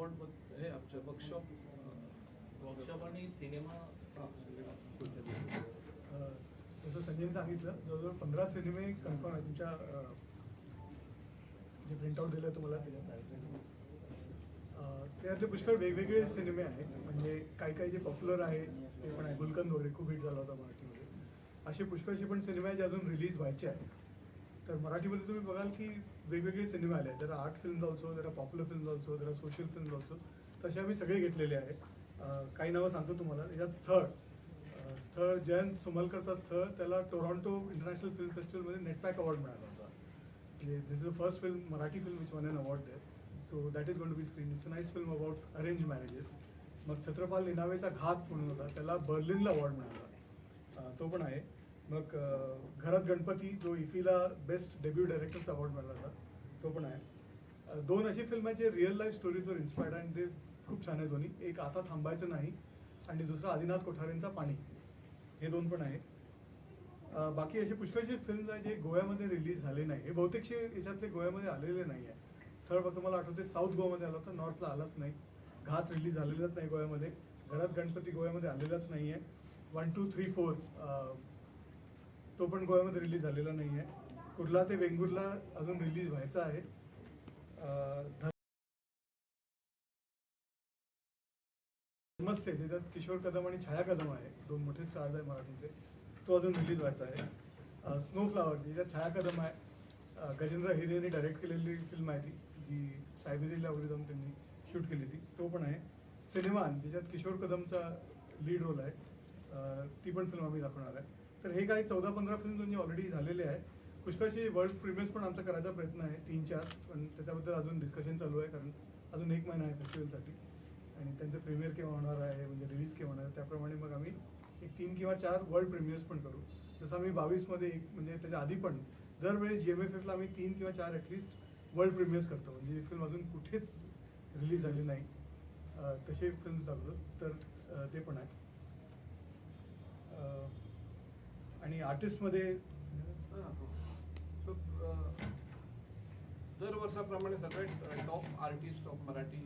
Award हे आमचे workshop. Workshop आणि सिनेमा. जसं संजयने सांगितलं, जवळजवळ 15 सिनेमे कन्फर्म आहे. तुमच्या जे प्रिंटआउट दिलं आहे तुम्हाला त्याच्यात आहे. त्यातले पुष्कळ वेगवेगळे सिनेमे आहेत. म्हणजे काही काही जे पॉप्युलर आहे ते पण आहे. गुलकंद वगैरे खूप हिट झाला होता मराठीमध्ये. असे पुष्कळचे पण सिनेमे आहेत जे अजून रिलीज व्हायचे आहेत. तर मराठीमध्ये तुम्ही बघाल की वेगवेगळे सिनेमे आले आहेत. जरा आर्ट फिल्म्स ऑल्सो, जरा पॉप्युलर फिल्म्स ऑल्सो, जरा सोशल फिल्म्स ऑल्सो. तसे आम्ही सगळे घेतलेले आहेत. काही नावं सांगतो तुम्हाला. याच्यात स्थळ, स्थळ जयंत सोमलकरचा स्थळ, त्याला टोरॉन्टो इंटरनॅशनल फिल्म फेस्टिवलमध्ये नेटपॅक अवॉर्ड मिळाला होता. म्हणजे this is the first film, Marathi film, which won an award there. So that is gonna be screened. It's a nice film about arranged marriages. मग छत्रपाल निनावेचा घात म्हणून होता, त्याला बर्लिनला अवॉर्ड मिळाला. तो पण आहे. मग घरात गणपती, जो इफीला बेस्ट डेब्यू डायरेक्टरचा अवॉर्ड मिळाला होता, तो पण आहे. दोन अशी फिल्म आहेत जे रिअल लाईफ स्टोरीजवर इन्स्पायर्ड आहे आणि ते खूप छान आहे दोन्ही. एक आता थांबायचं नाही आणि दुसरा आदिनाथ कोठारेंचा पाणी, हे दोन पण आहे. बाकी असे पुष्कळचे फिल्म्स आहे जे गोव्यामध्ये रिलीज झाले नाही. हे बहुतेकशे याच्यातले गोव्यामध्ये आलेले नाही आहे. स्थळ फक्त मला आठवते साऊथ गोवामध्ये आलं होतं, नॉर्थला आलाच नाही. घात रिलीज झालेलाच नाही गोव्यामध्ये. घरात गणपती गोव्यामध्ये आलेलाच नाही आहे. 1 2 3 4 तो पण गोव्यामध्ये रिलीज झालेला नाही आहे. कुर्ला ते वेंगुर्ला अजून रिलीज व्हायचा आहे. धर्मस्य, ज्याच्यात किशोर कदम आणि छाया कदम आहे, दोन मोठे स्टार्स आहे मराठीचे, तो अजून रिलीज व्हायचा आहे. स्नो फ्लावर, ज्याच्यात छाया कदम आहे, गजेंद्र हिरेने डायरेक्ट केलेली फिल्म आहे ती, जी सायबेरियाला वगैरे जाऊन त्यांनी शूट केली ती, तो पण आहे. सिनेमान, ज्याच्यात किशोर कदमचा लीड रोल आहे, ती पण फिल्म आम्ही दाखवणार आहे. तर हे काही 14-15 फिल्म म्हणजे ऑलरेडी झालेले आहे. पुष्कळशी वर्ल्ड प्रीमियर्स पण आमचा करायचा प्रयत्न आहे, 3-4, पण त्याच्याबद्दल अजून डिस्कशन चालू आहे, कारण अजून एक महिना आहे फेस्टिवलसाठी आणि त्यांचं प्रीमियर केव्हा होणार आहे, म्हणजे रिलीज केव्हा होणार आहे, त्याप्रमाणे मग आम्ही एक 3 किंवा 4 वर्ल्ड प्रीमियर्स पण करू. जसं आम्ही 22मध्ये एक, म्हणजे त्याच्या आधी पण दरवेळेस GMFF ला आम्ही 3 किंवा 4 ॲटलिस्ट वर्ल्ड प्रीमियर्स करतो, म्हणजे ही फिल्म अजून कुठेच रिलीज झाली नाही तसे फिल्म्स दाखवतो. तर ते पण आहे. आणि आर्टिस्टमध्ये सो दर वर्साप्रमाणे सगळे top artist of Marathi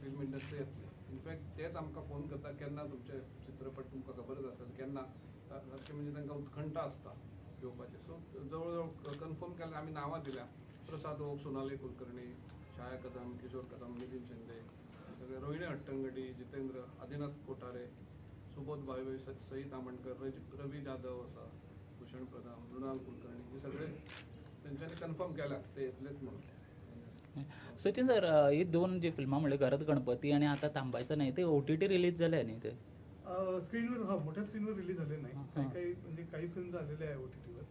film industry येतले. इनफॅक्ट तेच आमकां फोन करता, केन्ना तुमचे चित्रपट तुमकां खबरच आसत केन्ना, सारकें म्हणजे तांकां उत्कंठा आसता येवपाची. सो जवळ जवळ कन्फर्म केल्यार आमी नांवां दिल्या, प्रसाद ओक, सोनाली कुलकर्णी, छाया कदम, किशोर कदम, नितीन शिंदे, सगळे, रोहिणी हट्टंगडी, जितेंद्र, आदिनाथ कोठारे, सुबोध भावे, सई तामणकर, रवी जाधव आसा, भूषण प्रधान, मृणाल कुलकर्णी, हे सगळे तेंच्यांनी कन्फर्म केल्या ते येतलेच म्हणून. सचिन सर, ही दोन जी फिल्मां म्हणले घरात गणपती आणि आता थांबायचं नाही, ते OTT release झाले न्ही ते? स्क्रीनवर, हा, मोठ्या स्क्रीनवर रिलीज झाले नाही. काही काही म्हणजे काही फिल्म झालेले आहे OTT वर.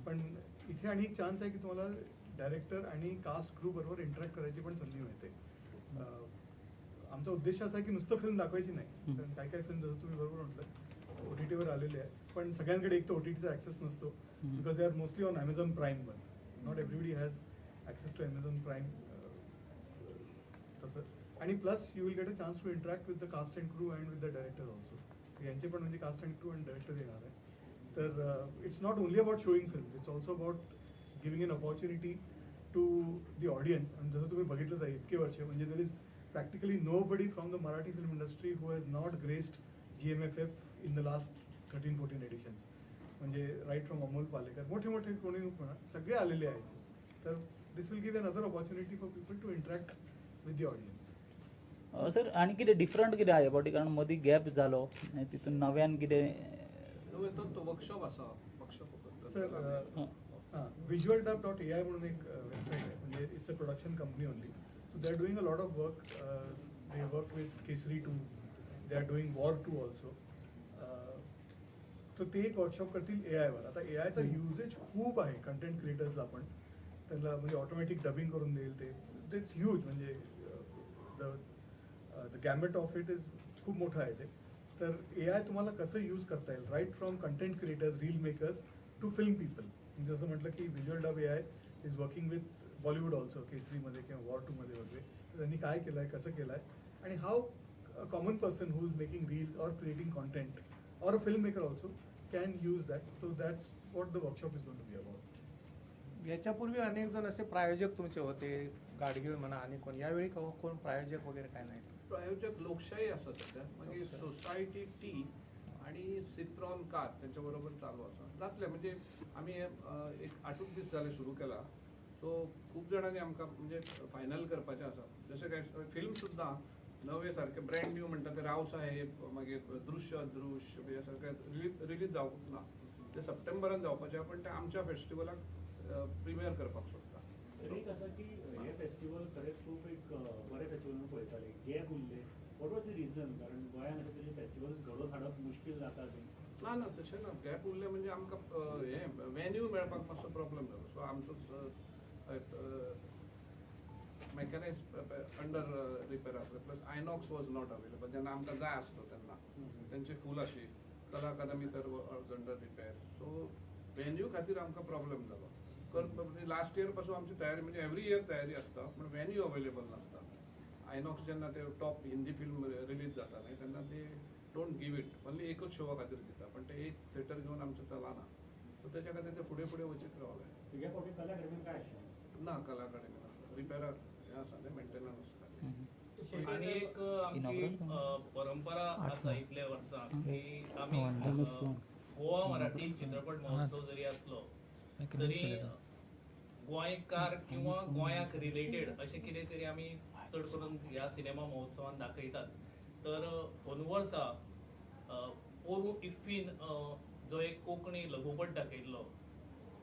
पण इथे आणि एक चान्स आहे की तुम्हाला डायरेक्टर आणि कास्ट क्रू बरोबर इंटरॅक्ट करायची पण संधी मिळते. आमचा उद्देश असा आहे की नुसतं फिल्म दाखवायची नाही, कारण काही काही फिल्म, जसं तुम्ही बरोबर म्हटलं, OTT वर आलेले आहे, पण सगळ्यांकडे एक तर OTT चा ॲक्सेस नसतो, because they are mostly on Amazon Prime one. Not everybody has access to Amazon Prime तसं. आणि plus you will get a chance to interact with the cast and crew and with the director also. यांचे पण म्हणजे caste and crew आणि director येणार आहे. तर it's not only about showing film, it's also about giving an opportunity to the audience. आणि जसं तुम्ही बघितलंच आहे इतके वर्ष, म्हणजे there is practically nobody from the Marathi film industry who has not graced GMFF in the last 13-14 editions. म्हणजे right from Amol Palekar, मोठे मोठे कोणी म्हणा, सगळे आलेले आहेत. तर this will give another opportunity for people to interact with the audience. Sir, आनी कितें डिफरंट कितें आहा हे फावटी? कारण मदीं गॅप जालो, तितून नव्यान कितें? तो वर्कशॉप आसा, वर्कशॉप. सर, हां, visualdub.ai म्हणून एक वेबसाईट आहे, म्हणजे it's a production company only. So they are doing a lot of work. They work with Kesari 2, they are doing War 2 also. तर ते एक वर्कशॉप करतील AI वर. आता AI चा युजेज खूप आहे कंटेंट क्रिएटर्सला पण, त्यांना म्हणजे ऑटोमॅटिक डबिंग करून देईल ते. It's huge, म्हणजे the gamut of it is खूप मोठं आहे ते. तर AI तुम्हाला कसं यूज करता येईल, right from content creators, reel makers to film people. म्हणजे जसं म्हटलं की Visual Dub AI is working with Bollywood also, केसरीमध्ये किंवा वॉर 2मध्ये वगैरे. तर त्यांनी काय केलं आहे, कसं केलं आहे आणि how common person who is making reels or creating content or a film maker also can use that. So that's what the workshop is going to be about. याच्यापूर्वी अनेक जण असे प्रायोजक तुमचे होते, गाडगीळ म्हणा आणि कोण, यावेळी कोण प्रायोजक वगैरे काय नाही? प्रायोजक लोकशाही आसा सध्या, मागीर सोसायटी टी आणि सित्रॉन कार तेंच्या बरोबर चालू आसा. जातलें म्हणजे आमी एक 8 दीस जाले सुरू केला, सो खूब जाणांनी आमकां म्हणजे फायनल करपाचें आसा. जशें काय फिल्म सुद्दां नवे सारके ब्रँड न्यू म्हणटा ते रावसाहेब, मागीर दृश्य अदृश्य बी सारके रिलीज जावंक ना, ते सप्टेंबरान जावपाचे, पण ते आमच्या फेस्टिवलाक प्रिमियर करपाक सोदता. एक आसा की हे फेस्टिवल खरेंच खूब एक बरें फेस्टिवल म्हणून पळयताले, गॅप उरले, what was the reason? कारण गोंयांत अशें तरेचे फेस्टिवल घडोवन हाडप मुश्कील जाता. ना ना तशें ना, गॅप उरले म्हणजे आमकां हें वेन्यू मेळपाक मातसो प्रॉब्लम जालो. सो आमचो मेकॅनायज अंडर रिपेर आसले, plus INOX was not available जेन्ना आमकां जाय आसलो तेन्ना, तेंची फूल आशिल्ली. कला अकादमी तर was under repair, so venue खातीर आमकां प्रॉब्लम जालो. लास्ट इयर पासून आमची तयारी म्हणजे एवरी इयर तयारी आसता, पूण वेन्यू अवेलेबल नासता. आयनॉक्स जेन्ना ते टॉप हिंदी फिल्म रिलीज जाता न्ही तेन्ना ते don't give it, only एकच शोवा खातीर दिता, पण ते एक थिएटर घेवन आमचें चलना, सो तेच्या खातीर ते फुडें फुडें वचीत रावले. ह्या फावटी कला अकादमीन काय आशिल्लें? ना, कला अकादमी रिपेराक हें आसा न्ही, मेंटेनन्स. आनी एक आमची परंपरा आसा इतल्या वर्सां की आमी गोवा मराठी चित्रपट महोत्सव जरी आसलो तरी गोंयकार किंवा गोंयाक रिलेटेड अशें कितें तरी आमी चड करून ह्या सिनेमा महोत्सवान दाखयतात. तर अंदू वर्सा पोरूं इफ्फीन जो एक कोंकणी लघुपट दाखयल्लो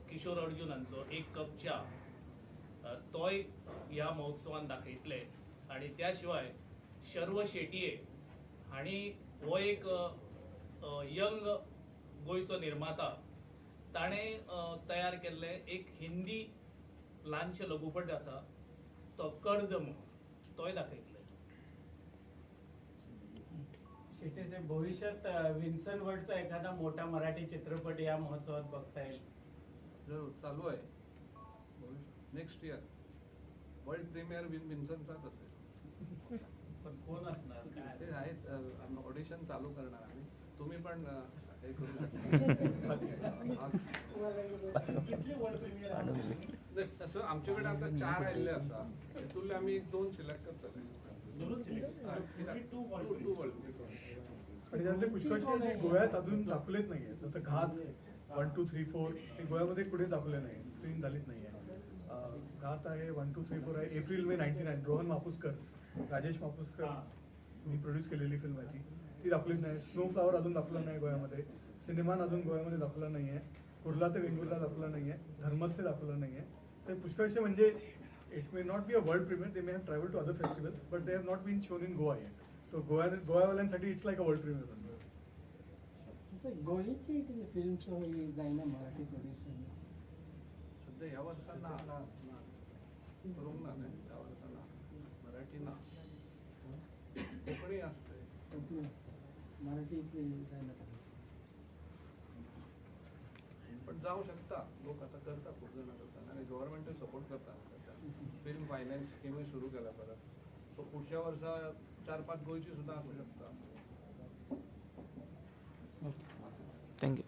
किशोर अर्जुन हांचो एक कप च्या, तोय ह्या महोत्सवान दाखयतले. आनी त्या शिवाय शर्व शेटये हांणी हो एक यंग गोंयचो निर्माता, ताणें तयार केल्लें एक हिंदी ल्हानशें लघुपट आसा तो कर्ज म्हणून, तोय दाखयतले. शेट्ये साहेब, भविष्यात विन्सन वर्ल्डचा एखादा मोठा मराठी चित्रपट या महोत्सवात बघता येईल? जरूर, चालू आहे. नेक्स्ट इयर वर्ल्ड प्रीमियर विन्सनचाच असेल. पण कोण असणार ते आहेच, ऑडिशन चालू करणार आम्ही, तुम्ही पण हे करू शकता. तसं आमच्याकडे आता 4 आयिल्ले आसा, तितूंतले आमी 1-2 सिलेक्ट करतले. 2 वर्ल्ड. आणि त्यातले पुष्कळशे जे गोव्यात अजून दाखवलेच नाहीये, जसं घात 1 2 3 4 हे गोव्यामध्ये कुठे दाखवले नाही, स्क्रीन झालीच नाहीये. घात आहे, 1 2 3 4 आहे, एप्रिल मे 99 रोहन मापुसकर, राजेश मापुसकर मी प्रोड्यूस केलेली फिल्म आहे ती दाखवलीच नाही. स्नो फ्लावर अजून दाखवलं नाही गोव्यामध्ये, सिनेमान अजून गोव्यामध्ये दाखवला नाही आहे, कुर्ला ते वेंगुर्ला दाखवला नाही आहे, धर्मस्य दाखवलं नाही आहे. तर पुष्कळशे म्हणजे it may not be a world premiere, they may have travel to other festivals but they have not been shown in Goa yet. तो गोवावाल्यांसाठी it's like a world premiere. गोंयचे कितें फिल्म्स जायना मराठी प्रोड्युसर सध्या ह्या वर्सा ना, करूंक ना न्ही ह्या वर्सा ना, मराठी ना, कोंकणी आसतय, कोंकणी आसता, मराठी जायना. पण जावं शकता, लोक आता करता, खूप जाणां करता आनी गव्हर्मेंटूय सपोर्ट करता. सध्या फिल्म फायनान्स स्किमूय सुरू केल्या परत, सो पुढच्या वर्सा 4-5 गोंयची सुद्दां आसूं शकता. Thank you.